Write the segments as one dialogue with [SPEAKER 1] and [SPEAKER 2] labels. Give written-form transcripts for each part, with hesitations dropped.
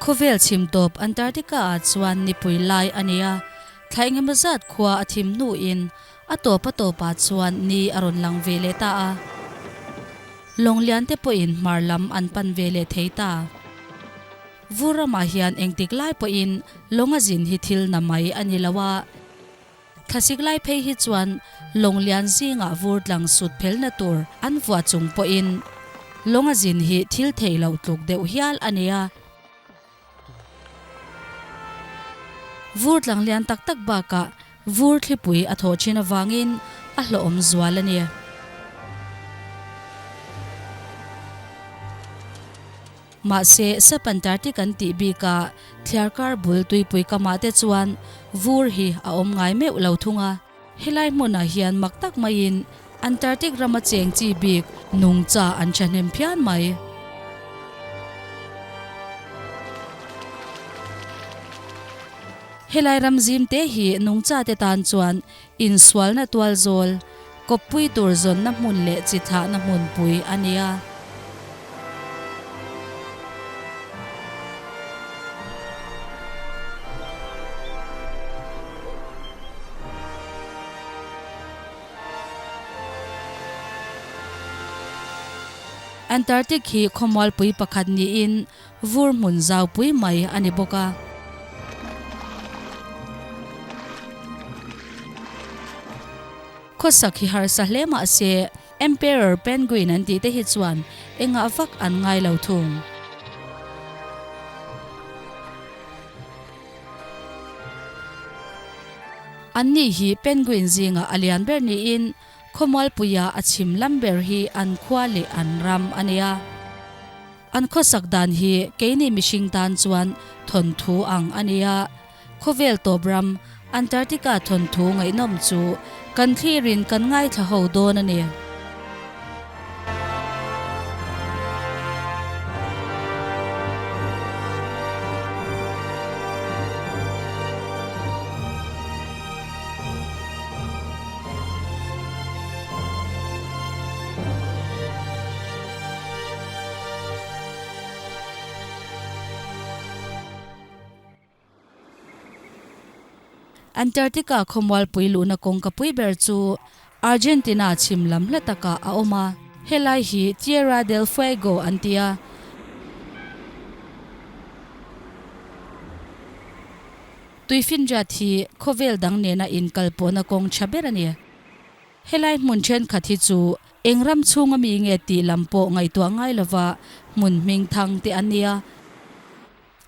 [SPEAKER 1] Khawvel chhim tawp Antarctica ah chuan nipui lai a ni a, thla engemaw zat khua a thim hnuin a tawp a tawpah chuan ni a rawn lang ve leh ta a. Lawng lian te pawhin hmar lam an pan ve leh thei ta. Vur ramah hian engtik lai pawhin lawng a zin hi thil na mai a ni lo a. Thlasik lai phei hi chuan lawng lian zingah vur tlang sut phelna tur an vuah chung pawhin lawng a zin hi thil theih loh tluk deuh hial a nia. Vur tlang lian tak tak bakah vur thlipui a thawh thin avangin a hlawhawm zual a ni. Mahse, Sub-Antarctic an tih bikah thliarkar bul tuipui kamah te chuan vur hi a awm ngai meuh lo thung a. Helai hmunah hian mak tak maiin Antarctic rama cheng chi bik nungcha an thahnem phian mai. Helai ram zim te hi nungcha te tan chuan insualna tual zawl, kawppui tur zawnna hmun leh chi thlahna hmunpui a ni a. Antarctic hi khawmualpui pakhat niin vur hmun zaupui mai a ni bawk a. Khawsak hi harsa hle mah se Emperor Penguin an tih te hi chuan engah vak an ngai lo thung. Anni hi penguin zingah a lian ber niin Khawmualpuia a chhim lam ber hi an khua leh an ram a nia. An khawsak dan hi keini mihring tan chuan thawnthu ang a nia. Khawvel tawp ram Antarctica thawnthu ngaihnawm chu kan thlirin kan ngaithla ho dawn a ni. Antarctica khawmualpui luhna kawngka pui ber chu Argentina chhim lam hla takah a awm a, helai hi Tierra del Fuego an ti a. Tuifinriat hi khawvel dang nena inkalpawhna kawng tha ber a ni. Helai hmun thenkhat hi chu eng ram chhunga mi nge tih lam pawh ngaihtuah ngai lova hmun hming thang te an nia.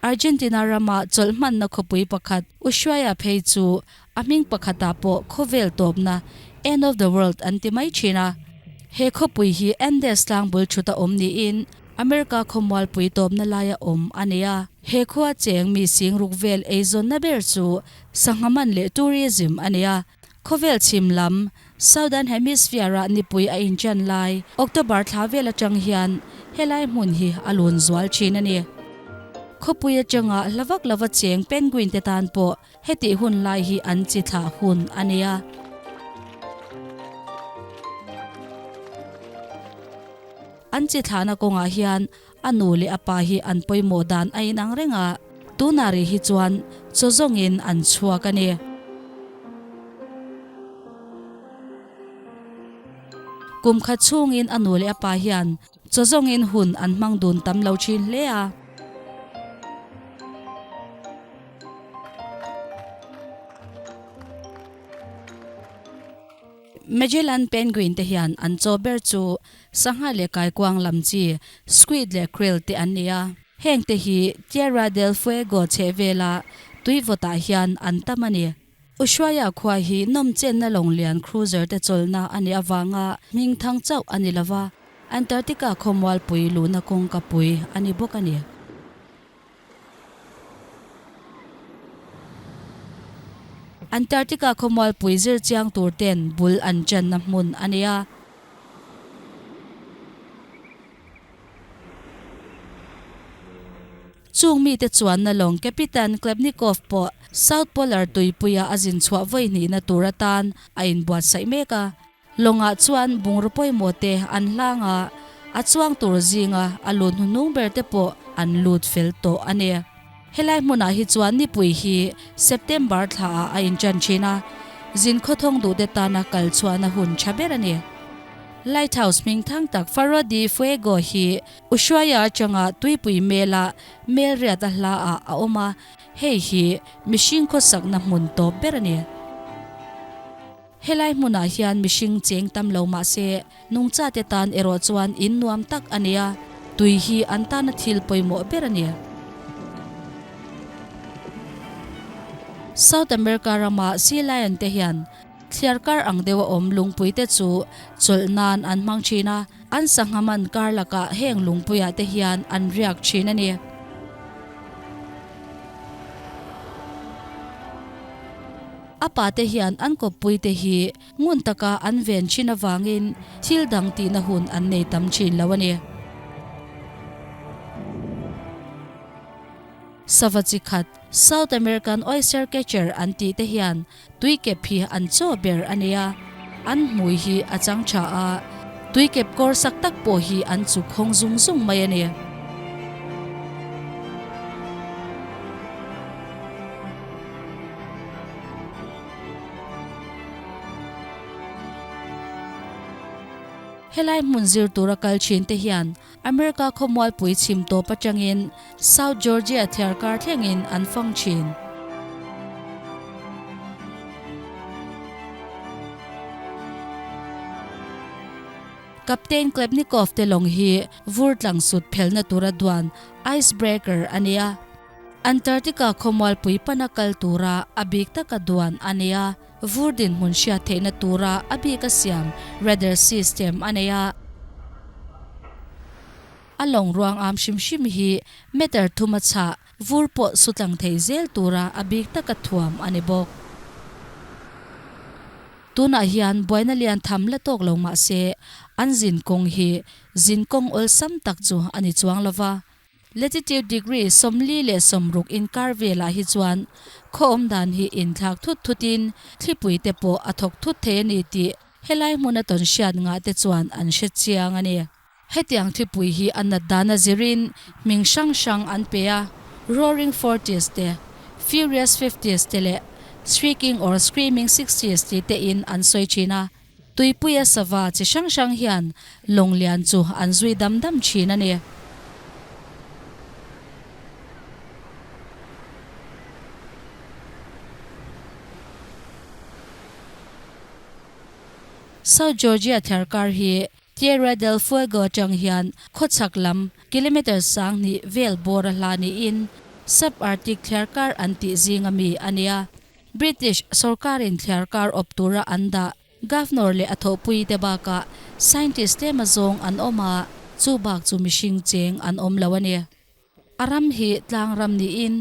[SPEAKER 1] Argentina rama chawlh hmanna khawpui pakhat Ushuaia phei chu a hming pakhatah pawh khawvel tawpna, end of the world, an ti mai thin a. He khawpui hi Andes tlang bul thut a awm niin America khawmualpui tawpna laia awm a ni a. He khua cheng mi sing ruk vel eizawnna ber chu sangha man leh tourism a ni a. Khawvel chhim lam, Southern Hemisphere-ah nipui a inṭan lai, October thla vel aṭang hian helai hmun hi a lun zual ṭhin a ni. Khawpui aṭanga hla vak lova cheng penguin te tan pawh hetih hun lai hi an chi thlah hun a ni a. An chi thlahna kawngah hian a nu leh a pa hi an pawimawh dan a inang reng a, tunah rih hi chuan chaw zawngin an chhuak a ni. Kum khat chhungin a nu leh a pa hian chaw zawngin hun an hmang dun tam lo thin hle a. Magellan Penguin te hian an chaw ber chu sangha leh kaikuang lam chi, squid leh krill te an ni a. Heng te hi Tierra del Fuego chhehvela tuivawtah hian an tam a ni. Ushuaia khua hi nawmchenna lawng lian cruiser te chawlhna a nih avanga hming thang chauh a ni lova, Antarctica khawmualpui luhna kawngka pui a ni bawk a ni. Antarctica khawmualpui zir chiang tur ten bul an channa hmun a ni a. Chung mite chuanna lawng Kapitan Klebnikov pawh South Polar tuipuia a zin chhuah vawi hnihna tur atan a inbuatsaih mek a. Lawngah chuan bungraw pawimawh te an hlang a, a chuang tur zinga a lut hnuhnung ber te pawh an lut fel tawh a ni. Helai hmunah hi chuan nipui hi September thlaah a inṭan ṭhin a, zin khawthawng duhte tana kal chhuahna hun ṭha ber a ni. Lighthouse hming thang tak Faro de Fuego hi Ushuaia atanga tuipui mela melriat a hlaah a awm a, hei hi mihring khawsakna hmun tawp ber a ni. Helai hmunah hian mihring cheng tam lo mah se, nungchate tan erawh chuan in nuam tak a ni a, tui hi an tana thil pawimawh ber a ni. South America rama sea lion te hian thliar kar ang deuha awm lungpui te chu chawlh nan an hmang thin a, an sangha man kar lakah heng lungpuiah te hian an riak thin a ni. A pate hian an kawppuite hi ngun taka an ven thin avangin thil dang tihna hun an nei tam thin lo a ni. Sava chi khat, South American Oyster Catcher an tih te hian tuikep hi an chaw ber a nei a, an hmui hi a chang tha a, tuikep kawr sak tak pawh hi an chuk hawng zung zung mai a ni. Helai hmun zir tura kal thin te hian America khawmualpui chhim tawp atangin South Georgia thiarkar thlengin an fang thin. Captain Klebnikov te lawng hi vur tlang sut phelna tura duan ice breaker a ni a. Antarctica khawmualpui pana kal tura a bik taka duan a nei a, vur dinhmun hriat theihna tura a bika siam radar system a nei a. A lawng ruang am hrim hrim hi meter thuma chhah vur pawh su tlang thei zel tura a bik taka thuam a ni bawk. Tunah hian buaina lian tham la tawk lo mah se, an zin kawng hi zin kawng awlsam tak chu a ni chuang lo va. Latitude degree 46 inkar velah hi chuan khaw awm dan hi inthlak thut thutin thlipui te pawh a thawk thut thei a ni tih helai hmuna tawn hriat ngah te chuan an hre chiang a ni. Hetiang thlipui hi a nat dan a zirin hming hrang hrang an pe a, Roaring Forties te, Furious Fifties te leh Shrieking or Screaming Sixties ti tein an sawi thin a. Tuipuia sava chi hrang hrang hian lawng lian chu an zui dam dam thin a ni. South Georgia thliarkar hi Tierra del Fuego atang hian khawchhak lam kilometre 2000 vel bawr a hla niin Sub-Arctic thliarkar an tih zinga mi a nia. British sorkarin thliarkar awp tura an dah Governor leh a thawhpui te bakah scientist tlem azawng an awm a, chu bak chu mihring cheng an awm lo a ni. A ram hi tlang ram niin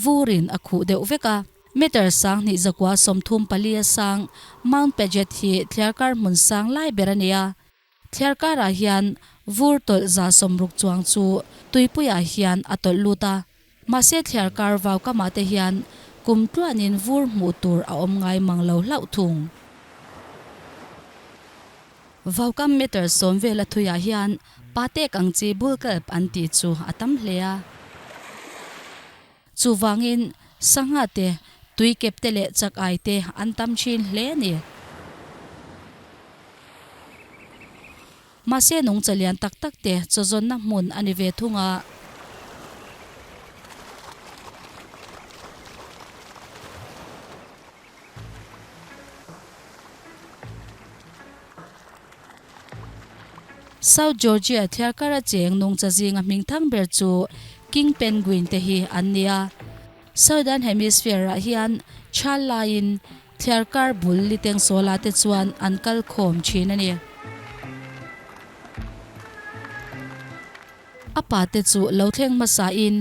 [SPEAKER 1] vurin a khuh deuh vek a, meter 2134 a sang Mount Paget hi thliarkar hmun sang lai ber a ni a, Thliarkarah hian vur tawlh 60 chuang chu tuipuiah hian a tawlh lut a. Mahse thliarkar vau kamah te hian kum tluanin vur hmuh tur a awm ngai mang lo hlauh thung. Vaukam meter 10 vela thuiah hian patek ang chi bulkalp an tih chu a tam hle a. Chuvangin sangha te, tuikep te leh chak ai te an tam thin hle a ni. Mahse nungcha lian tak tak te chawzawnna hmun a ni ve thung a. South Georgia thliarkar a cheng nungcha zinga hming thang ber chu King Penguin te hi an ni a. Southern Hemisphere ah hian chhal laiin thliarkar bul liteng sawla te chuan an kal khawm thin a ni. A pa te chu lo thleng hmasa in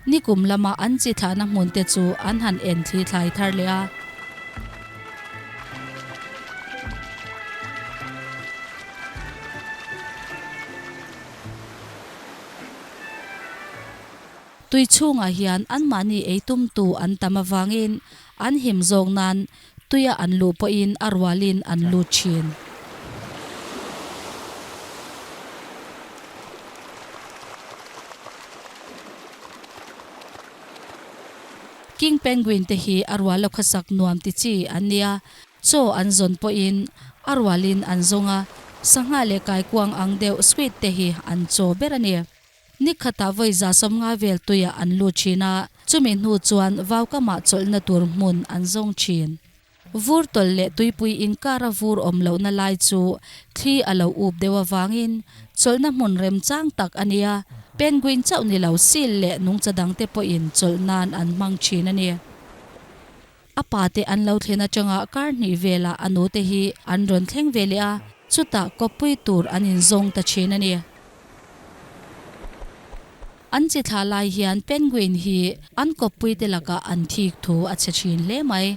[SPEAKER 1] nikum lama an chi thlahna hmun te chu an han en thli thlai thar leh a. Tui chhungah hian anmahni ei tumtu an tam avangin an him zawk nan tuia an luh pawhin a rualin an lut thin. King penguin te hi a rual a khawsak nuam ti chi an nia. Chaw an zawn pawhin a rualin an zawng a, sangha leh kaikuang ang deuh squid te hi an chaw ber a ni. Ni khatah vawi 150 vel tuiah an lut thin a, chumi hnu chuan vaukamah chawlhna tur hmun an zawng thin. Vur tawlh leh tuipui inkara vur awm lohna lai chu thli a lo up deuh avangin chawlhna hmun remchang tak a nia, penguin chauh ni lo seal leh nungcha dangte pawhin chawlh nan an hmang thin a ni. A pate an lo thlen atanga kar hnih velah a nute hi an rawn thleng ve leh a, chutah kawppui tur an inzawng ta thin a ni. An chi thlah lai hian penguin hi an kawppuite lakah an thik thu a chhe thin hle mai.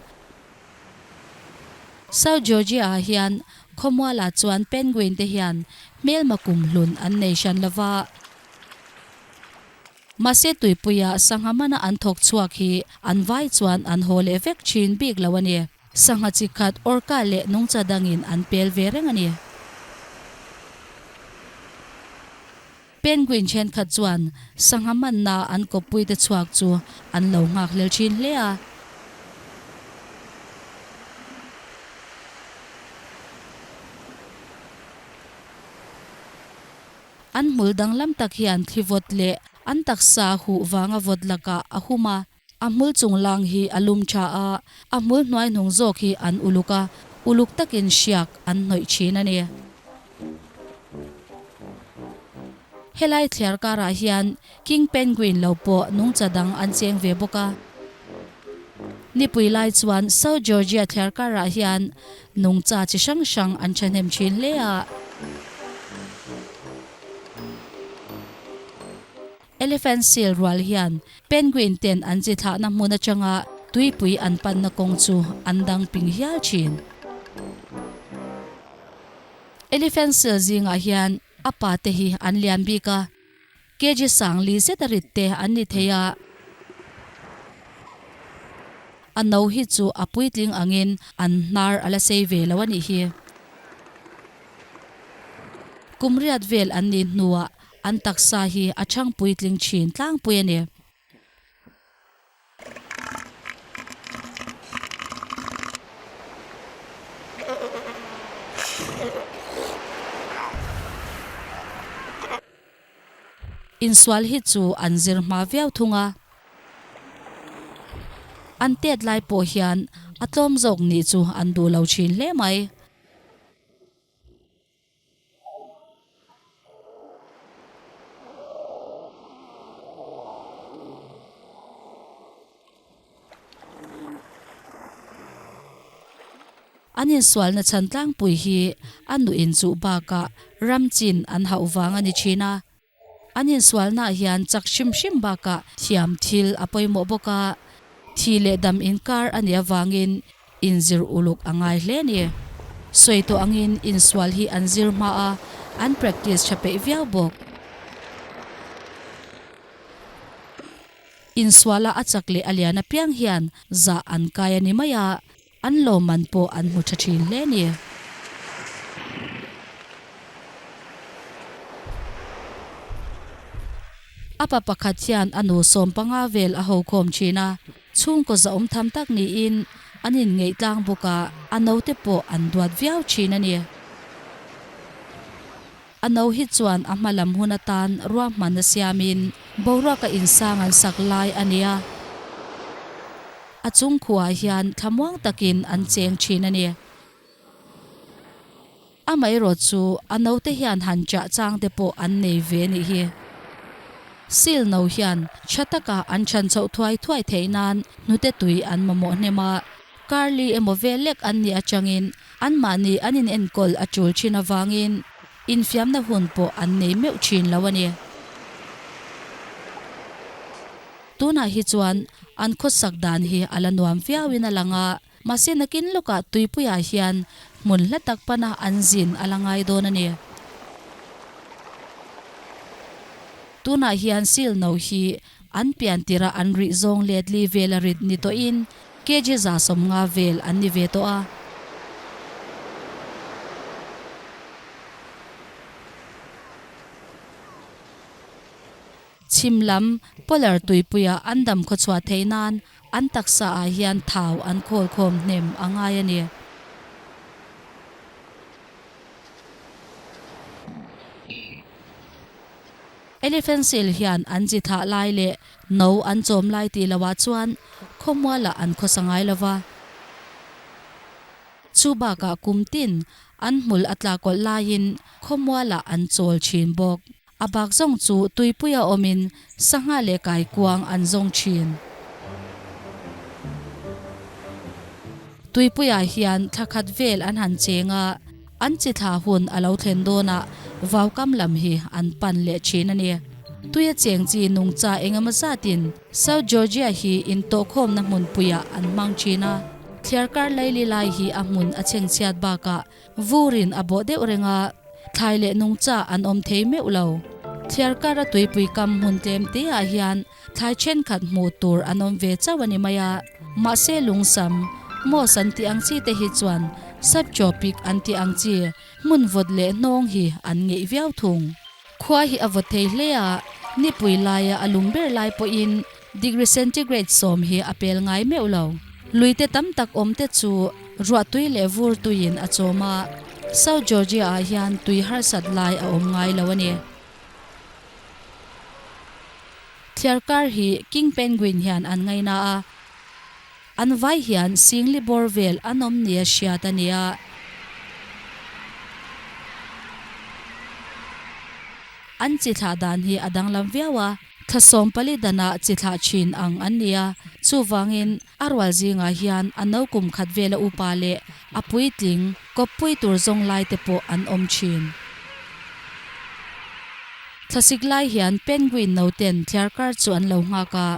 [SPEAKER 1] South Georgia-ah hian khawmualah chuan penguin te hian hmelma kumhlun an nei hran lo va. Mahse tuipuia sangha mana an thawk chhuak hi an vai chuan an haw leh vek thin bik lo a ni. Sangha chi khat orca leh nungcha dangin an pel ve reng a ni. Penguin thenkhat chuan sangha manna an kawppuite chhuak chu an lo nghak hlel thin hle a. An hmul danglam tak hian thli vawt leh an taksa huh vanga vawt lakah a hum a. A hmul chunglang hi a lum tha a, a hmul hnuai hnung zawk hi an uluk a, uluk takin hriak an hnawih thin a ni. Helai thliar karah hian King Penguin lo pawh nungcha dang an cheng ve bawk a. Nipui lai chuan South Georgia thliar karah hian nungcha chi hrang hrang an thahnem thin hle a. Elephant seal rual hian penguin ten an chi thlahna hmun atanga tuipui an panna kawng chu an dang ping hial thin. Elephant seal zingah hian a pa te hi an lian bik a, kg sangli zet a rit te an ni thei a. A no hi chu a puitling angin an hnar a la sei ve lo a nih hi. Kum riat vel an nih hnuah An taksa hi a chhang puitling thin tlangpui a ni. Insual hi chu an zir hma viau thung a. An tet lai pawh hian a tlawm zawk nih chu an duh lo thin hle mai. An insualna chhan tlangpui hi a nuh inchuh bakah ram chin an hauh vang a ni thin a. An insualnaah hian chak hrim hrim bakah thiam thil a pawimawh bawk a, thi leh dam inkar a nih avangin inzir uluk a ngai hle a ni. Sawi tawh angin insual hi an zir hma a, an practice tha peih viau bawk. Insuala a chak leh a lian apiang hian zah an kai a ni mai a, An lawmman pawh an hmu tha thin hle ni. A pa pakhat hian a nu 15 vel a ho khawm thin a, chhungkaw zahawm tham tak niin an inngeih tlang bawk a, a naute pawh an duat viau thin a ni. A no hi chuan a hma lam hun atan ruahmanna siamin boruaka insang an sak lai a ni a. A chung khuaah hian thlamuang takin an cheng thin a ni. Amaherawh chu a note hian han chah chang te pawh an nei ve a nih hi. Seal no hian tha taka an chhan chhoh thuai thuai theih nan hnute tui an mamawh hnem a. Karli emaw vel lek an nih atangin Anmahni an inenkawl a tul thin avangin infiamna hun pawh an nei meuh thin lo a ni. Tunah hi chuan an khawsak dan hi a la nuam viauin a lang a, mahse nakin lawkah tuipuiah hian hmun hla tak pana an zin a la ngai dawn a ni. Tunah hian seal no hi an pian tirha an rih zawng let li vel a rit ni tawhin Kg 150 vel an ni ve tawh a. Chhim lam Polar tuipuia an dam khawchhuah theih nan an taksa ah hian thau an khawl khawm hnem a ngai a ni. Elephant seal hian an chi thah lai leh no an chawm lai tih loah chuan khawmualah an khawsa ngai lo va. Chu bakah kum tin an hmul a tla kawlh laiin khawmualah an chawl thin bawk. A bak zawng chu tuipuia awmin sangha leh kaikuang an zawng thin. Tuipuiah hian thla khat vel an han cheng a, an chi thla hun a lo thlen dawnah vaukam lam hi an pan leh thin a ni. Tuia cheng chi nungcha engemaw zatin South Georgia hi intawhkhawmna hmunpuiah an hmang thin a, thliarkar laili lai hi a hmun a chhengchhiat bakah Vurin a bawh deuh reng a, thlai leh nungcha an awm thei meuh lo. Thliarkar a tuipui kam hmun tlem te ah hian thlai thenkhat hmuh tur an awm ve chauh a ni mai a. Mahse lungsam, moss an tih ang chi te hi chuan subtropic an tih ang chi hmun vawt leh hnawng hi an ngeih viau thung. Khua hi a vawt thei hle a, nipui laia a lum ber lai pawhin degree centigrade sawm hi a pel ngai meuh lo. Luite tam tak awm te chu ruahtui leh vur tuiin a chawm a, South Georgia ah hian tui harsat lai a awm ngai lo a ni. Thliarkar hi King Penguin hian an ngaina a, an vai hian singli bawr vel an awm nia hriat a ni a. An chi thlah dan hi a danglam viau a, thla 14 danah chi thlah thin ang an ni a, chuvangin a rual zingah hian a no kum khat vela upa leh a puitling kawppui tur zawng lai te pawh an awm thin. Thlasik lai hian penguin no ten thliarkar chu an lo nghak a,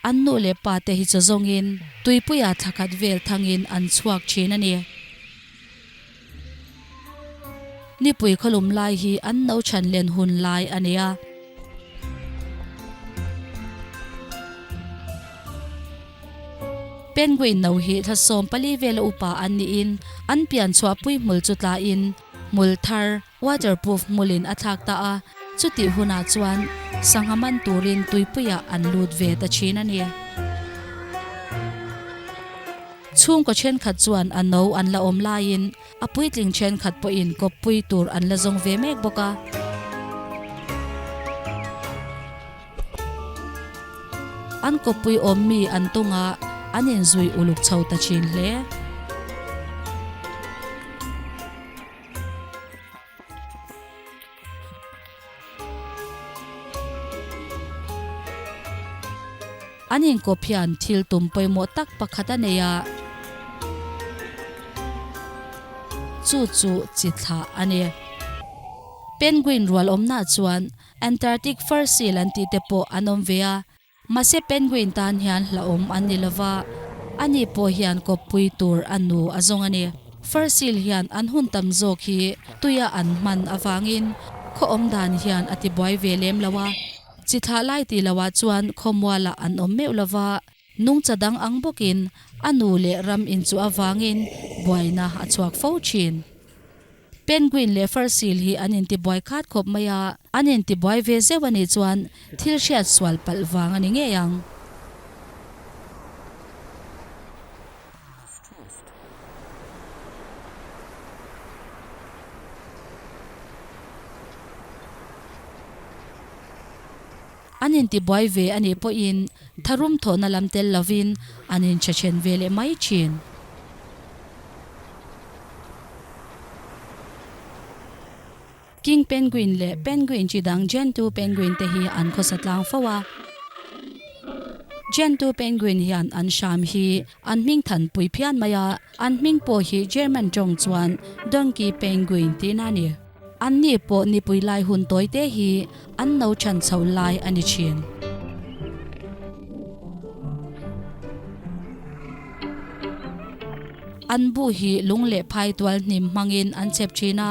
[SPEAKER 1] an nu leh pa te hi chaw zawngin tuipuia thla khat vel thangin an chhuak thin a ni. Nipui khawlum lai hi an no chhan len hun lai a ni a. Penguin no hi thla 14 vela upa an niin an pian chhuahpui hmul chu tlain hmul thar, waterproof, hmulin a thlak ta a, chutih hunah chuan sangha man turin tuipuiah an lut ve ta thin a ni. Chhungkaw thenkhat chuan a no an la awm laiin a puitling thenkhat pawhin kawppui tur an la zawng ve mek bawk a. An kawppui awm mi an tung a, an inzui uluk chho ta thin hle. An inkawp hian thil tum pawimawh tak pakhat a nei a, chu chu chi thlah a ni. Penguin rual awmnaah chuan Antarctic fur seal an tih te pawh an awm ve a, Mahse penguin tan hian hlauhawm an ni lova, ani pawh hian kawppui tur a nu a zawng a ni. Fur seal hian an hun tam zawk hi tuia an hman avangin khaw awm dan hian a tibuai ve lem lo a. Chi thlah lai tih loah chuan khawmualah an awm meuh lova, nungcha dang ang bawkin a nu leh ram inchuh avangin buaina a chhuak fo thin. Penguin leh fur seal hi an intibuai khat khawp mai a, an intibuai ve zeuh a nih chuan thil hriat sual palh vang a ni ngei ang. An intibuai ve a nih pawhin tharum thawhna lam tel lovin an inchhechhen ve leh mai thin. King penguin leh penguin chi dang Gentoo penguin te hi an khawsa tlang fo a. Gentoo penguin hian an hram hi an hming than pui phian mai a, an hming pawh hi German tawng chuan donkey penguin tihna a ni. An ni pawh nipui lai hun tawi te hi an no chhan chho lai a ni thin. An bu hi lung leh phai tual hnim hmangin an chep thin a,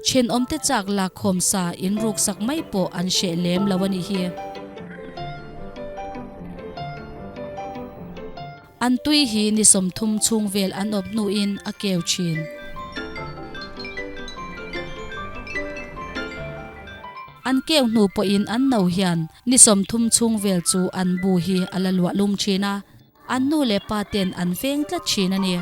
[SPEAKER 1] thenawmte chak lakkhawm sa inruksak mai pawh an hreh lem lo a nih hi. An tui hi ni 30 chhung vel an awp hnuin a keu thin. An keu hnu pawhin an no hian ni 30 chhung vel chu an bu hi a la luah lum thin a, an nu leh pa ten an veng tlat thin a ni.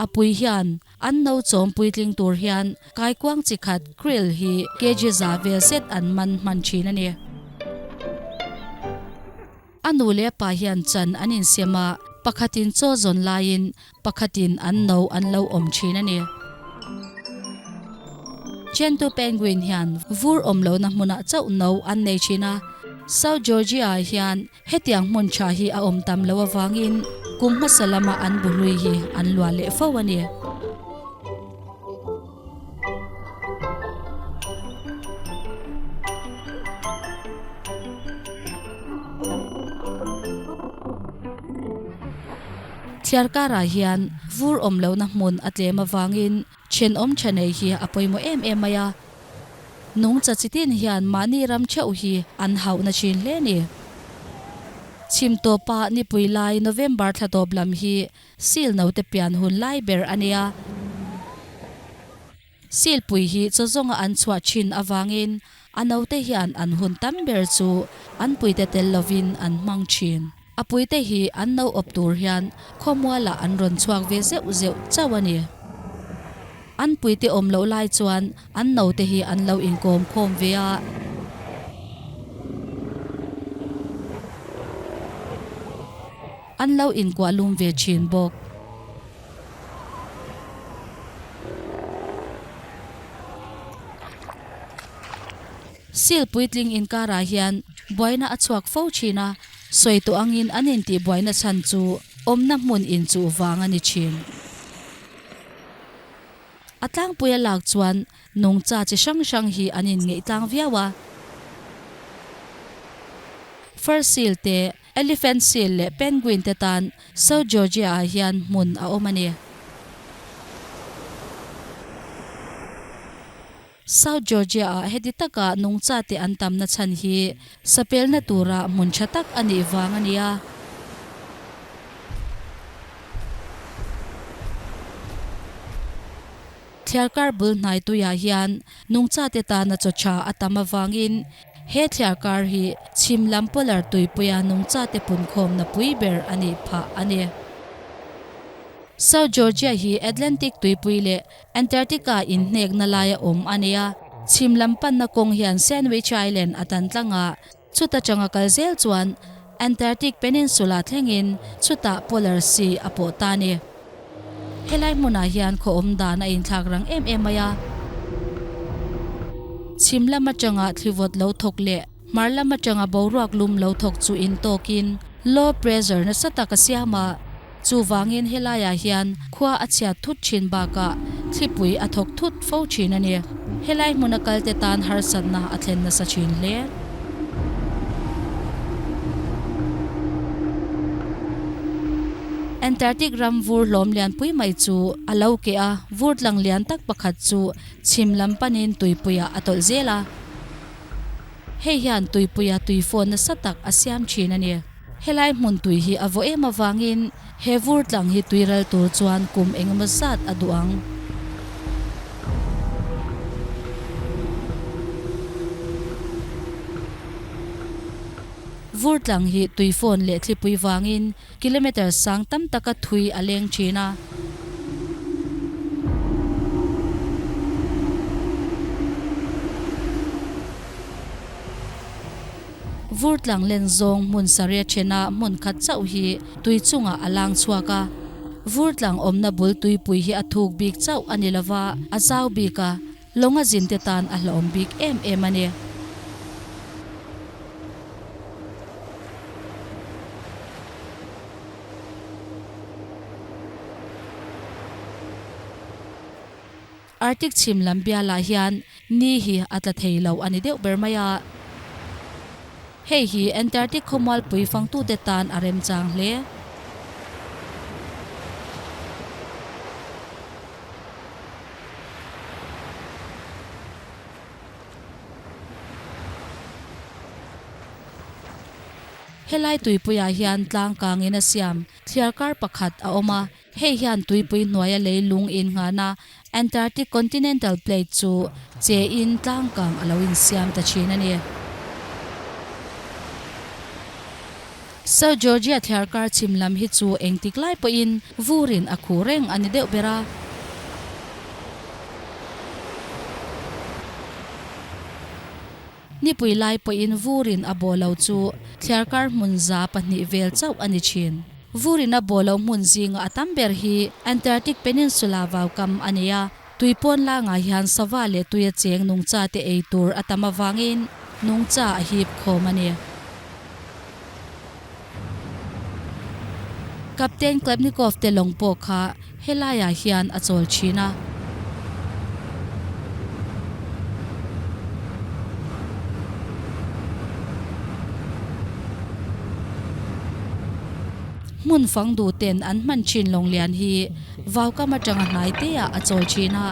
[SPEAKER 1] A pui hian an no chawm puitling tur hian kaikuang chi khat krill hi kg za vel zet an man hman thin a ni. A nu leh a pa hian chan an insiam a, pakhatin chaw zawn laiin pakhatin an no an lo awm thin a ni. Gentoo penguin hian vur awm lohna hmunah chauh no an nei thin a, South Georgia-ah hian hetiang hmun tha hi a awm tam loh avangin kum hmasa lama an bu hlui hi an luah leh fo a ni. Thliar karah hian vur awm lohna hmun a tlem avangin thenawm tha nei hi a pawimawh em em mai a. Nungcha chitin hian mahni ram theuh hi an hauhna thin hle a ni. Chhim tawpa nipui lai November thla tawp lam hi Sil naute pian hun lai ber a nia. Silpui hi chaw zawnga an chhuah thin avangin a naute hian an hun tam ber chu an puite tel lovin an hmang thin. A puite hi an no awp tur hian khawmualah an rawn chhuak ve zeuh zeuh chauh a ni. An puite awm loh lai chuan an naute hi an lo inkawm khawm ve a. An lo inkuah lum ve thin bawk. Sil puitling inkarah hian buaina a chhuak fo thin a, sawi tawh angin an intih buaina chhan chu awmna hmun inchuh vang a ni thin. A tlangpui a lak chuan nungcha chi hrang hrang hi an inngeih tlang viau a. Fur seal te, Elephant seal leh penguin te tan South Georgia ah hian hmun a awm a ni. South Georgia ah heti taka nungcha te an tamna chhan hi sapelna tura hmun tha tak a nih vang a ni a. Thliarkar bul hnai tuiah hian nungcha te tana chaw tha a tam avangin He thliarkar hi chhim lam polar tuipuia nungchate punkhawmna pui ber a nih phah a ni. South Georgia hi Atlantic tuipui leh Antarctica inhnekna laia awm a ni a, chhim lam panna kawng hian Sandwich Island a tan tlang a, chuta tanga kal zel chuan Antarctic Peninsula thlengin chutah Polar Sea a pawh ta a ni. Helai hmunah hian khaw awm dan a inthlak rang em em mai a. Chhim lam atanga thlivawt lo thawk leh hmar lam atanga boruak lum lo thawk chu intawkin low pressure nasa tak a siam a. Chuvangin helaiah hian khua a chhiat thut thin bakah thlipui a thawk thut fo thin a ni. Helai hmuna kalte tan harsatna a thlen nasa thin hle. Antarctic ram vur hlawm lianpui mai chu a lo keh a, vur tlang lian tak pakhat chu chhim lam panin tuipuiah a tawlh zel a. Hei hian tuipuia tui fawn nasa tak a siam thin a ni. Helai hmun tui hi a vaw em avangin he vur tlang hi tui ral tur chuan kum engemaw zat a duh ang. Vur tlang hi tui fawn leh thlipui vangin Kilometre sang tam taka thui a leng thin a. Vur tlang len zawng hmun sarih a then a, hmun khat chauh hi tui chungah a lang chhuak a. Vur tlang awmna bul tuipui hi a thuk bik chauh a ni lova, a zau bik a, lawnga zinte tan a hlauhawm bik em em a ni. Arctic chhim lam bialah hian ni hi a tla thei lo a ni deuh ber mai a. Hei hi Antarctic khawmualpui fangtute tan a remchang hle. Helai tuipuiah hian tlang kangin a siam thliarkar pakhat a awm a. Hei hian tuipui hnuaia leilung innghahna Antarctic Continental Plate chu che in tlangkang a lo insiam ta thin a ni. South Georgia thliarkar chhim lam hi chu engtik lai pawhin vurin a khuh reng a ni deuh ber a. Nipui lai pawhin vurin a bawh lo chu thliarkar hmun 200 vel chauh a ni thin. Vurin a bawh loh hmun zinga a tam ber hi Antarctic Peninsula vaukam a ni a, tui pawn langah hian sava leh tuia cheng nungcha te ei tur a tam avangin nungcha a hip khawm a ni. Captain Klebnikov te lawng pawh kha helaiah hian a chawl thin a. Hmun fang duh ten an hman thin lawng lian hi vaukam atanga hnai te ah a chawl thin a.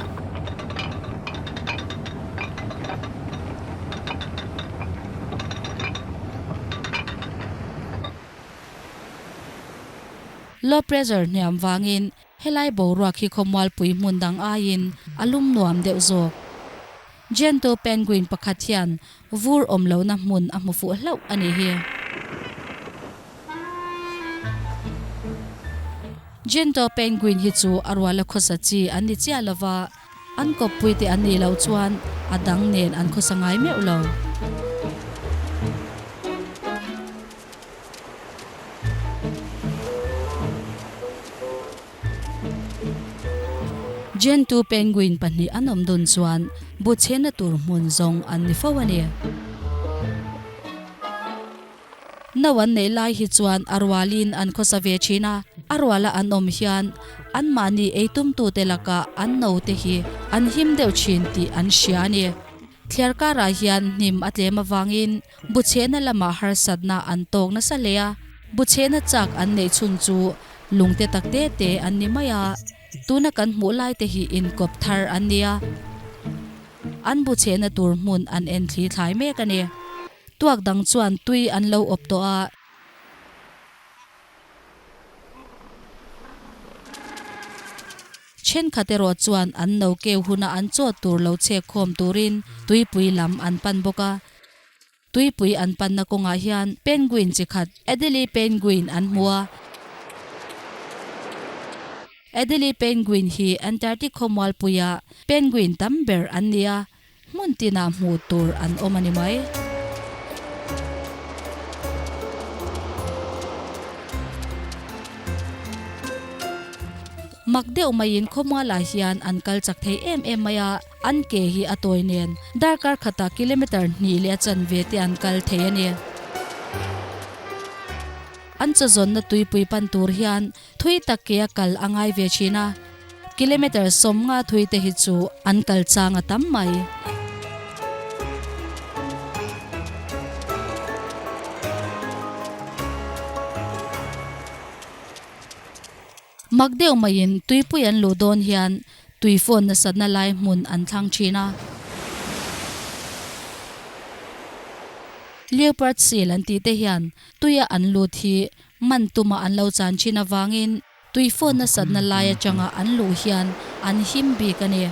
[SPEAKER 1] Low pressure hniam vangin helai boruak hi khawmualpui hmun dang aiin a lum nuam deuh zawk. Gentoo penguin pakhat hian vur awm lohna hmun a hmu fuh hlauh a nih hi. Gentoo penguin hi chu a ruala khawsa chi an ni chiah lova. An kawppui te an nih loh chuan a dang nen an khawsa ngai meuh lo. Gentoo penguin pahnih an awm dun chuan bu chhenna tur hmun zawng an ni fo a ni. No an neih lai hi chuan a rualin an khawsa ve thin a, a ruala an awm hian anmahni ei tumtute lakah an note hi an him deuh thin tih an hria a ni. Thliar karah hian hnim a tlem avangin bu chhehna lamah harsatna an tawk nasa hle a, bu chhehna chak an neih chhun chu lungte tak te te an ni mai a, tuna kan hmuh laite hi inkawp thar an ni a, an bu chhehna tur hmun an en thli thlai mek a ni. Tuak dang chuan tui an lo awp tawh a. Thenkhat erawh chuan an no keu huna an chaw tur lo chhek khawm turin tuipui lam an pan bawk a. Tuipui an panna kawngah hian penguin chi khat Adelie penguin an hmu a. Adelie penguin hi Antarctic khawmualpuia penguin tam ber an ni a. Hmun tinah hmuh tur an awm a ni mai. Mak deuh maiin khawmualah hian an kal chak thei em em mai a, an ke hi a tawi nen darkar khatah kilometer hnih leh a chanve te an kal thei a ni. An chawzawnna tuipui pan tur hian Thui tak ke a kal a ngai ve thin a, kilometre 50 thui te hi chu an kal chang a tam mai. Mak deuh maiin tuipui an luh dawn hian tui phone nasatna lai hmun an thlang thin a. Leopard seal an tih te hian tuia an lut hi Man tuma an lo chan thin avangin tui phone nasatna lai atanga an luh hian an him bik a ni.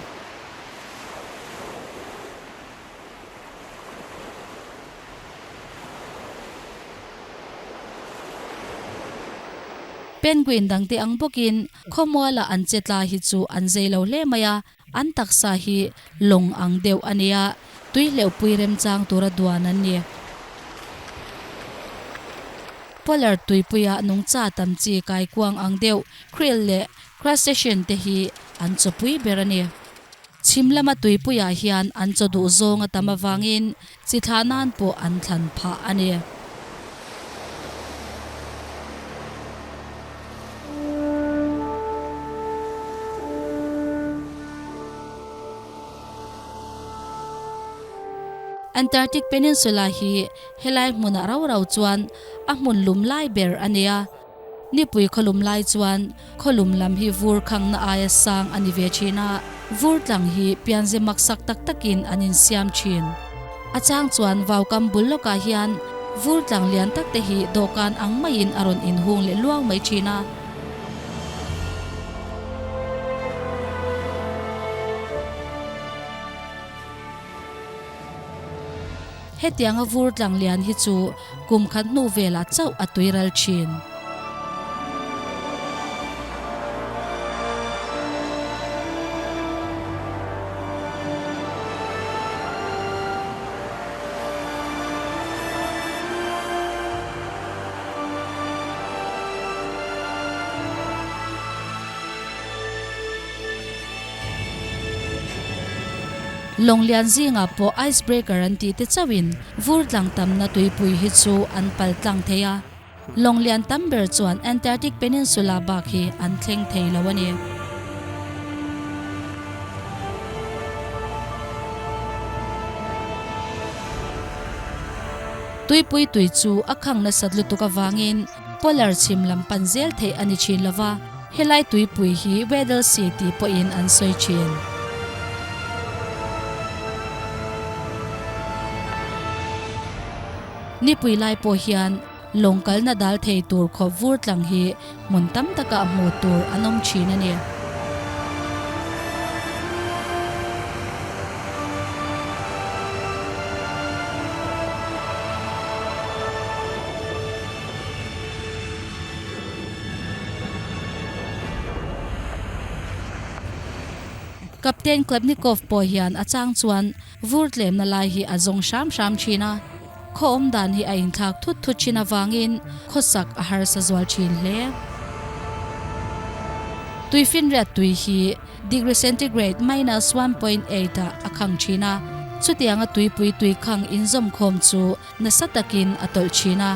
[SPEAKER 1] Penguin dangte ang bawkin khawmuala an che tla hi chu an zei lo hle mai a, an taksa hi lawng ang deuh a nia, tui hleuhpui remchang tura duan an ni. Polar tuipuia nungcha tam chi kaikuang ang deuh krill leh crustacean te hi an chawpui ber a ni. Chhim lama tuipuiah hian an chaw duh zawng a tam avangin chi thlah nan pawh an thlan phah a ni. Antarctic Peninsula hi helai hmunah rau rau chuan a hmun lum lai ber a nia. Nipui khawlum lai chuan khawlum lam hi vur khangna aia sang a ni ve thin a, vur tlang hi pianze maksak tak takin an insiam thin. A chang chuan vaukam bul lawkah hian vur tlang lian tak te hi dawhkan ang maiin a rawn inhung leh luang mai thin a. Hetianga vur tlang lian hi chu kum khat hnu velah chauh a tuiral thin. Lawng lian zingah pawh ice breaker an tih te chauhin vur tlang tamna tuipui hi chu an pal tlang thei a. Lawng lian tam ber chuan Antarctic Peninsula bak hi an thleng thei lo a ni. Tuipui tui chu a khang nasat lutuk avangin Polar chhim lam pan zel theih a ni thin lo va, helai tuipui hi Weddell Sea tih pawhin an sawi thin. Nipui lai pawh hian lawng kalna dal thei tur khawp vur tlang hi hmun tam takah hmuh tur an awm thin a ni. Captain Klebnikov pawh hian a chang chuan vur tlemna lai hi a zawng hram hram thin a, khaw awm dan hi a inthlak thut thut thin avangin khawsak a harsa zual thin hle. Tuifinriat tui hi degree centigrade minus 1.8 ah a khang thin a, chutianga tuipui tui khang inzawmkhawm chu nasa takin a tawlh thin a,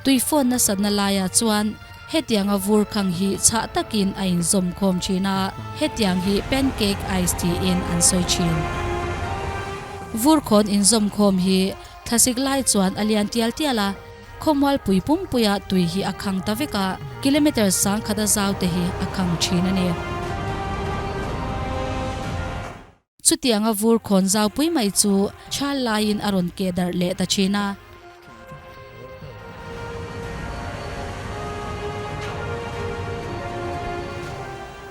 [SPEAKER 1] tui fawn nasatna laiah chuan hetianga vur khang hi chhah takin a inzawm khawm thin a, hetiang hi pancake ice tiin an sawi thin. Vur khawn inzawm khawm hi thlasik lai chuan a lian tial tial a, khawmualpui pumpuia tui hi a khang ta vek a, kilometre sangkhat a zau te hi a khang thin a ni. Chutianga vur khawn zaupui mai chu chhal laiin a rawn keh darh leh ta thin a.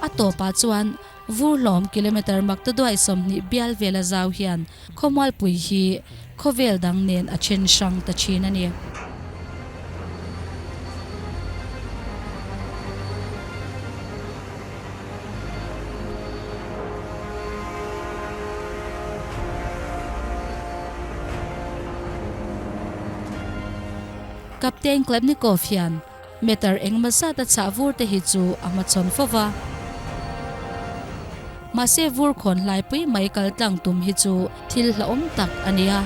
[SPEAKER 1] A tawpah chuan vur hlawm kilometre maktaduai 20 bial vela zau hian khawmualpui hi khawvel dang nen a then hrang ta thin a ni. Captain Klebnikov hian meter engemaw zat a chhah vur te hi chu a hmachhawn fo va. Mahse vur khawn hlaipui mai kal tlang tum hi chu thil hlauhawm tak a ni a.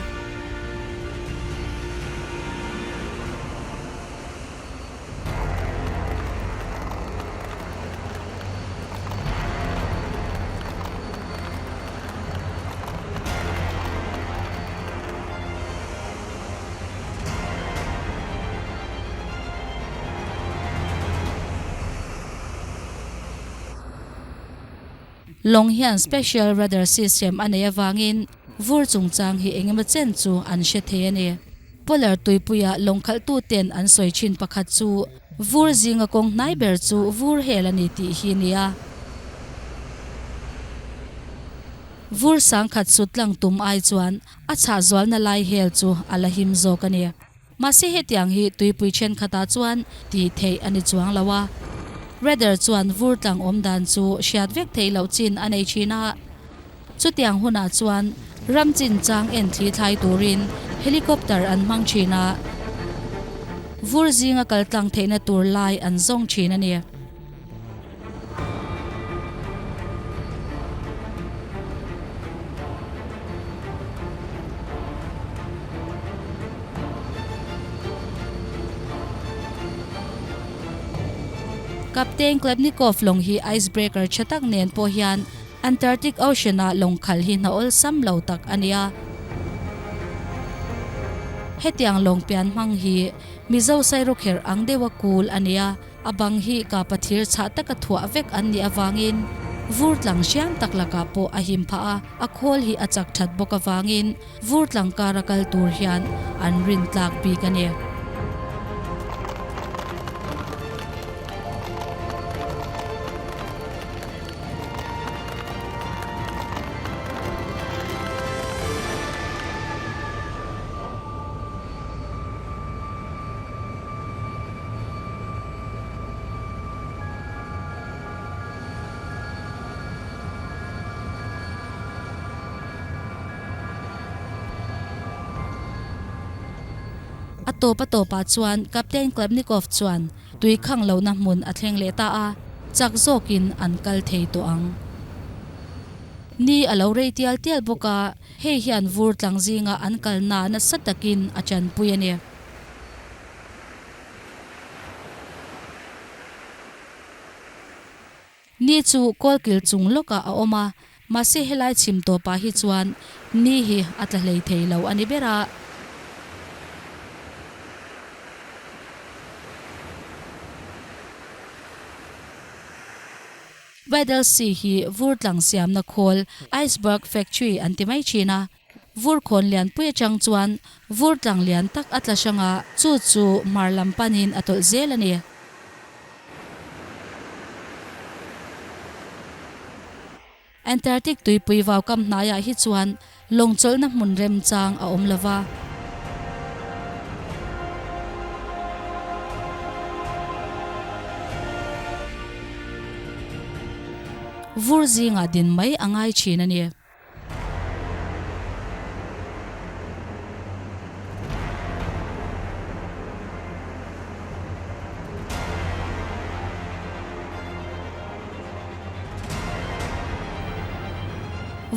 [SPEAKER 1] Lawng hian special radar system a neih avangin vur chungchang hi engemaw chen chu an hre thei a ni. Polar tuipuia lawng khalhtuten an sawi thin pakhat chu vur zinga kawng hnai ber chu vur hel a ni tih hi a ni a. Vur sangkhat sut tlang tum ai chuan a chhah zualna lai hel chu a la him zawk a ni. Mahse hetiang hi tuipui thenkhatah chuan tih theih a ni chuang lo a. Radar chuan vur tlang awm dan chu hriat vek theih loh chin a nei thin a. Chutiang hunah chuan ram chinchang en thli thlai turin helicopter an hmang thin a, vur zinga kal tlang theihna tur lai an zawng thin a ni. Kapten Klebnikov lawng hi icebreaker tha tak nen pawh hian Antarctic Ocean-ah lawng khalh hi hna awlsam lo tak a ni a. Hetiang lawng pian hmang hi Mizo sairawkherh ang deuha kul a ni a, a bang hi kapa thir chhah taka thuah vek an nih avangin vur tlang hriam tak lakah pawh a him phah a, a khawl hi a chak that bawk avangin vur tlang kara kal tur hian an rin tlak bik a ni. tawp a tawpah chuan Captain Klebnikov chuan tui khang lohna hmun a thleng leh ta a, chak zawkin an kal thei tawh ang. Ni a lo rei tial tial bawk a, hei hian vur tlang zinga an kalna nasa takin a tanpui a ni. Ni chu kawlkil chung lawkah a awm a, mahse helai chhim tawpah hi chuan ni hi a tla hlei thei lo a ni ber a. Weddell Sea hi vur tlang siamna khawl, iceberg factory, an ti mai thin a. Vur khawn lianpui atang chuan vur tlang lian tak a tla hrang a, chu chu hmar lam panin a tawlh zel a ni. Antarctic tuipui vau kam hnaiah hi chuan lawng chawlhna hmun remchang a awm lo va. Vur zingah din mai a ngai thin a ni.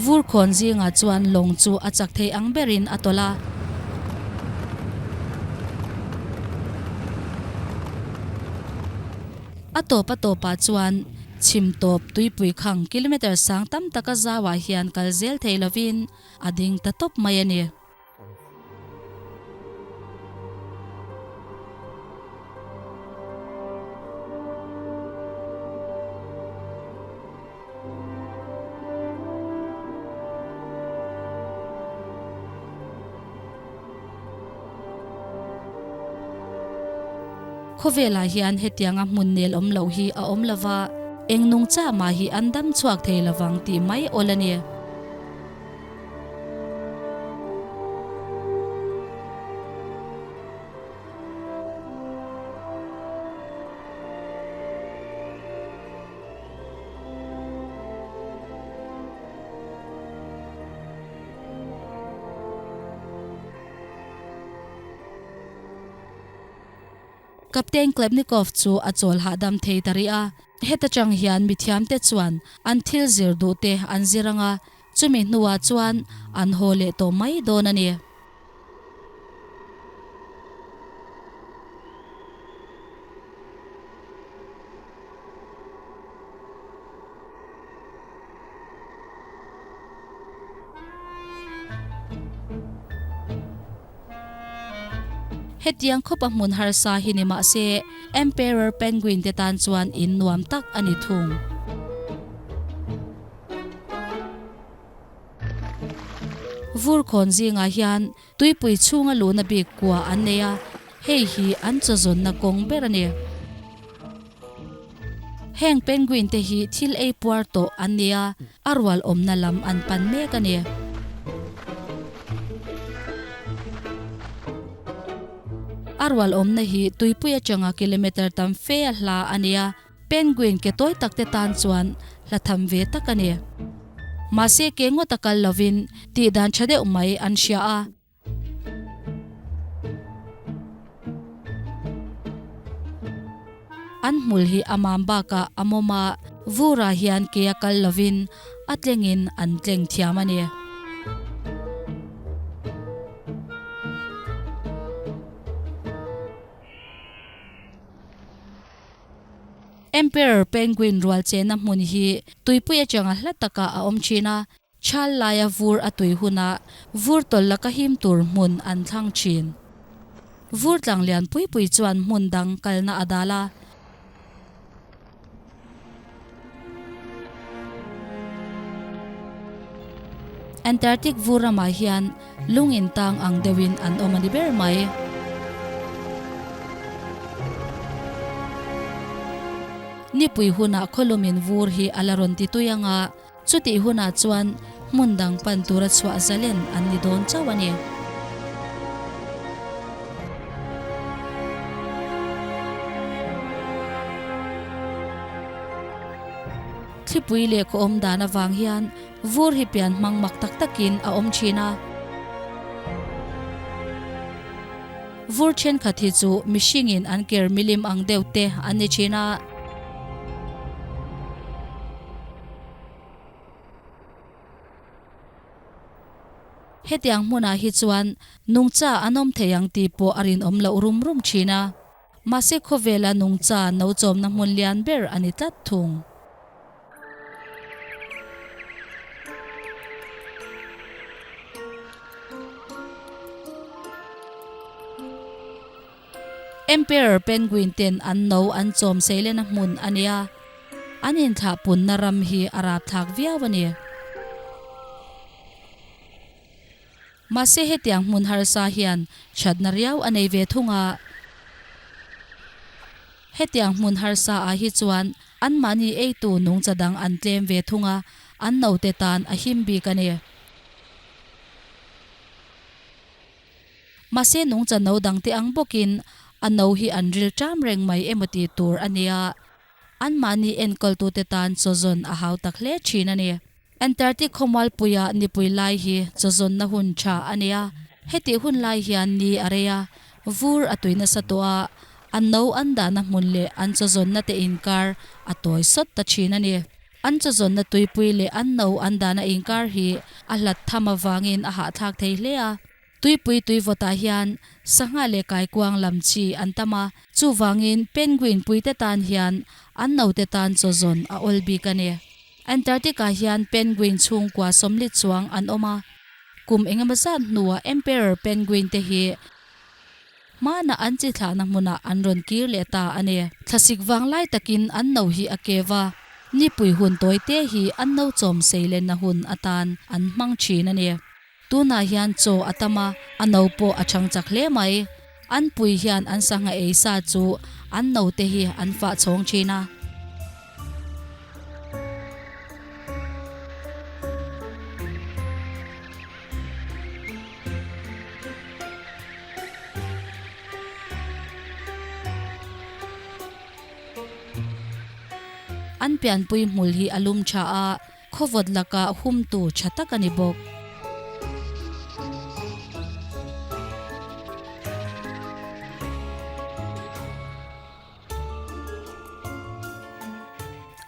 [SPEAKER 1] Vur khawn zingah chuan lawng chu a chak thei ang berin a tawlh a. A tawp a tawpah chuan Chhim tawp tuipui khang kilometre sang tam taka zauah hian kal zel thei lovin a ding ta tawp mai a ni. Khawvelah hian hetianga hmun nel awm loh hi a awm lova, eng nungcha mah hi an dam chhuak thei lovang tih mai awl a ni. Captain Klebnikov chu a chawl hahdam thei ta rih a. Heta chang hian mithiamte chuan an thil zir duh te an zir ang a, chumi hnuah chuan an haw leh tawh mai dawn a ni. Hetiang khawpa hmun harsa hi ni mah se, Emperor Penguin te tan chuan in nuam tak a ni thung. Vur khawn zingah hian tuipui chhunga luhna bik kua an nei a, hei hi an chawzawnna kawng ber a ni. Heng penguin te hi thil ei puar tawh an ni a, a rual awmna lam an pan mek a ni. A rual awmna hi tuipui atanga kilometre tam fe a hla a ni a, penguin ke tawi tak te tan chuan hla tham ve tak a ni. Mahse ke ngawt a kal lovin tih dan tha deuh mai an hria a. An hmul hi a mam bakah a mawm a, vurah hian ke a kal lovin a tlengin an tleng thiam a ni. Emperor Penguin rual chenna hmun hi tuipui atanga hla takah a awm thin a, Chhal laia vur a tui hunah vur tawlh laka him tur hmun an thlang thin. Vur tlang lian pui pui chuan hmun dang kalna a dal a. Antarctic vur ramah hian lung intang ang deuhin an awm a ni ber mai. Nipui hunah khawlumin vur hi a la rawn ti tui ang a. Chutih hunah chuan hmun dang pan tura chhuah zalen an ni dawn chauh a ni. Thlipui leh khaw awm dan avang hian vur hi pian hmang mak tak takin a awm thin a. Vur thenkhat hi chu mihringin an ker milim ang deuh te an ni thin a. Hetiang hmunah hi chuan nungcha an awm thei ang tih pawh a rinawm loh rum rum thin a. Mahse khawvela nungcha no chawmna hmun lian ber a ni tlat thung. Emperor Penguin ten an no an chawm seilena hmun a nia, an inthlah punna ram hi a rapthlak viau a ni. Mahse hetiang hmun harsa hian thatna riau a nei ve thung a. Hetiang hmun harsa ah hi chuan anmahni eitu nungcha dang an tlem ve thung a, an naute tan a him bik a ni. Mahse nungcha no dangte ang bawkin a no hi an ril ṭam reng mai emaw tih tur a nia, anmahni enkawltute tan chawzawn a hau tak hle ṭhin a ni. Antarctic khawmualpuia nipui lai hi chawzawnna hun tha a nia. Hetih hun lai hian ni a rei a, vur a tui nasa tawh a, an no an dahna hmun leh an chawzawnna te inkar a tawi sawt ta thin a ni. An chawzawnna tuipui leh an no an dahna inkar hi a hlat tham avangin a hahthlak thei hle a. Tuipui tuivawtah hian sangha leh kaikuang lam chi an tam a, chuvangin penguin puite tan hian an naute tan chawzawn a awl bik a ni. Antarctic-ah hian penguin chhungkua sawmli chuang an awm a, kum engemaw zat hnuah emperor penguin te hi hmana an chi thlahna hmunah an rawn kir leh ta a ni. Thlasik vang lai takin an no hi a kev a, nipui hun tawi te hi an no chawm seilenna hun atan an hmang thin a ni. Tunah hian chaw a tam a, a no pawh a chhang chak hle mai. An pui hian an sangha ei sa chu an note hi an fah chhawng thin a. An pianpui hmul hi a lum tha a. Khawvawt lakah humtu tha tak a ni bawk.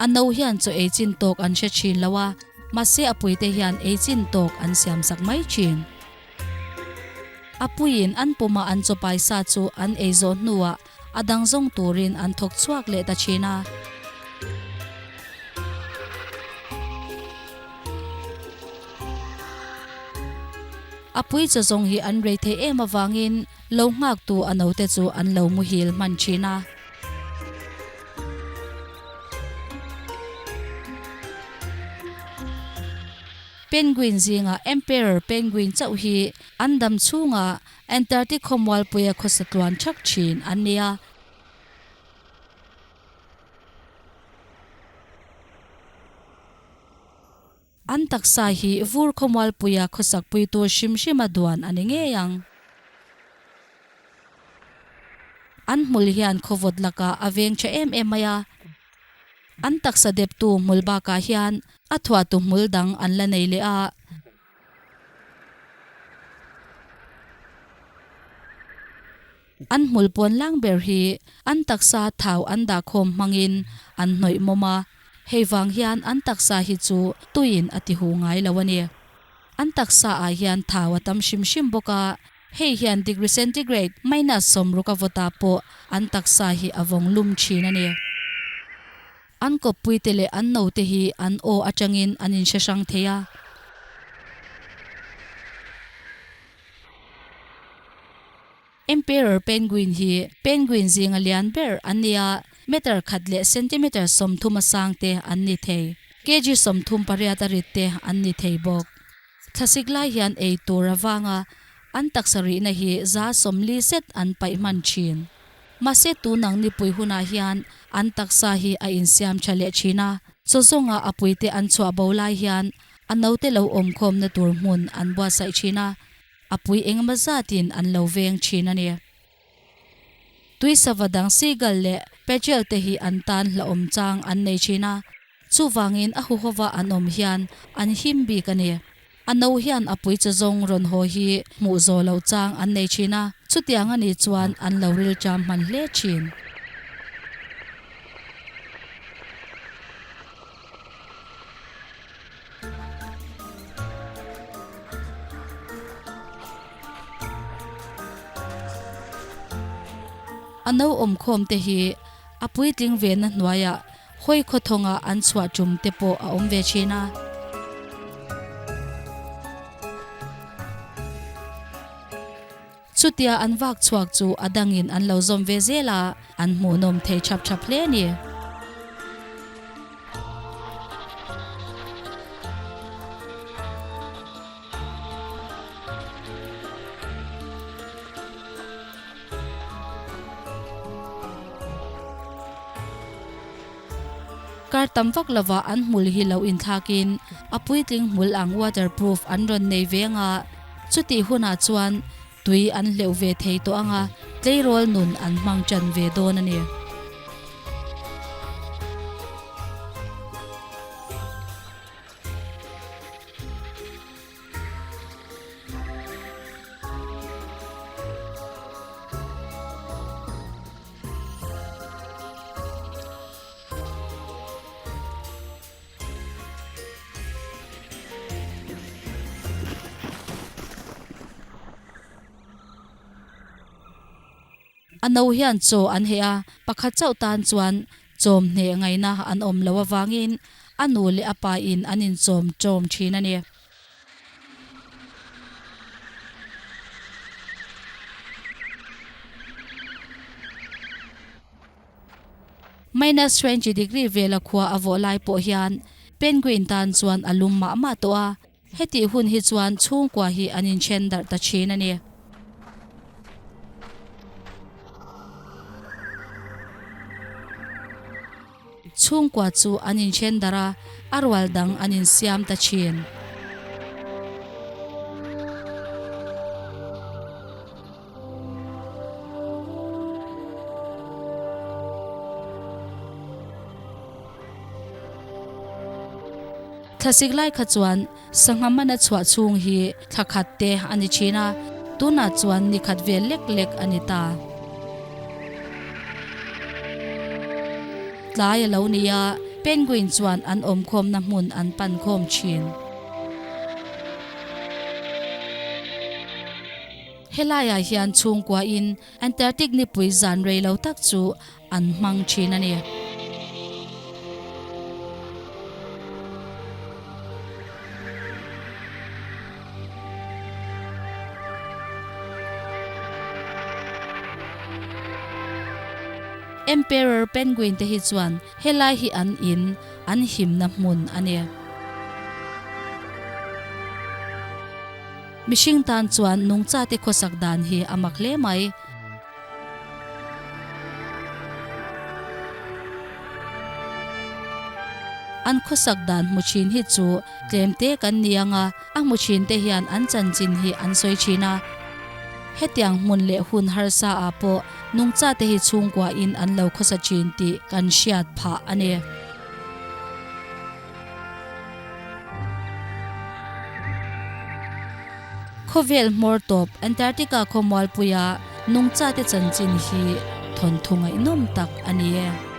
[SPEAKER 1] A no hian chaw ei chin tawk an hre thin lo a, mahse a puite hian ei chin tawk an siam sak mai thin. A puiin an puma an chaw paisa chu an ei zawh hnuah A dang zawng turin an thawk chhuak leh ta thin a. A pui chaw zawng hi an rei thei em avangin lo nghaktu a note chu an lo muhil hman thin a. Penguin zingah Emperor Penguin chauh hi an dam chhungah Antarctic khawmualpuia khawsa tluan thak thin an ni a. An taksa hi vur khawmualpuia khawsak pui tur hrim hrima duan a ni ngei ang. An hmul hian khawvawt lakah a veng tha em em mai a. An taksa deptu hmul bakah hian a thuahtu hmul dang an la nei leh a. An hmul pawn lang ber hi an taksa thau an dahkhawm hmangin an hnawih mawm a, hei vang hian an taksa hi chu tuiin a ti huh ngai lo a ni. An taksa ah hian thau a tam hrim hrim bawk a, hei hian degree centigrade minus 60 a vawtah pawh an taksa hi a vawng lum thin a ni. An kawppuite leh an note hi an aw atangin an inhre hrang thei a. Emperor penguin hi penguin zinga lian ber an ni a, meter khat leh centimeter 30 a sang te an ni thei. Kg 38 a rit te an ni thei bawk. Thlasik lai hian ei tur avanga an taksa rihna hi 40% zet an paih hman thin. Mahse tunang nipui hunah hian an taksa hi a insiam tha leh thin a, chaw zawnga a puite an chhuah bo lai hian a naute lo awmkhawmna tur hmun an buatsaih thin a, a pui engemaw zatin an lo veng thin a ni. Tui sava dang seagull leh petrel te hi an tan hlauhawm chang an nei thin a, chuvangin a huhova an awm hian an him bik a ni. A no hian a pui chaw zawng rawn haw hi hmuh zawh loh chang an nei thin a. Chutiang a nih chuan an lo rilṭam hman hle ṭhin. A no awmkhawm te hi a puitling ve na hnuaiah hawi khawthawnga an chhuah tum te pawh a awm ve thin a. Chutia an vak chhuak chu a dangin an lo zawm ve zel a, an hmuhnawm thei thap thap hle a ni. Kar tam vak lovah an hmul hi lo inthlakin a puitling hmul ang waterproof an rawn nei ve anga, chutih hunah chuan tui an hleuh ve thei tawh anga tleirawl nun an hmang tan ve dawn a ni. A no hian chaw an heh a, pakhat chauh tan chuan chawm hneh ngaihna an awm loh avangin a nu leh a pa in an inchawm ṭawm ṭhin a ni. Minus 20 degree vela khua a vawh lai pawh hian penguin tan chuan a lum mah mah tawh a, hetih hun hi chuan chhungkua hi an inthen darh ta thin a ni. Chhungkua chu an inthen darh a, a rual dang an insiam ta thin. Thlasik lai kha chuan sangha mana chhuah chhung hi thla khat te a ni thin a, tunah chuan ni khat vel lek lek a ni ta. Tlai a lo ni a, penguin chuan an awmkhawmna hmun an pan khawm thin. Helaiah hian chhungkuain Antarctic nipui zan rei lo tak chu an hmang thin a ni. Emperor penguin te hi chuan helai hi an in, an himna hmun a ni. Mihring tan chuan nungchate khawsak dan hi a mak hle mai. An khawsak dan hmu thin hi chu tlem te kan ni ang a, a hmu thin te hian an chanchin hi an sawi thin a. Hetiang hmun leh hun harsa ah pawh nungchate hi chhungkua in an lo khawsa thin tih kan hriat phah a ni. Khawvel hmawr tawp Antarctica khawmualpuia nungchate chanchin hi thawnthu ngaihnawm tak a ni e.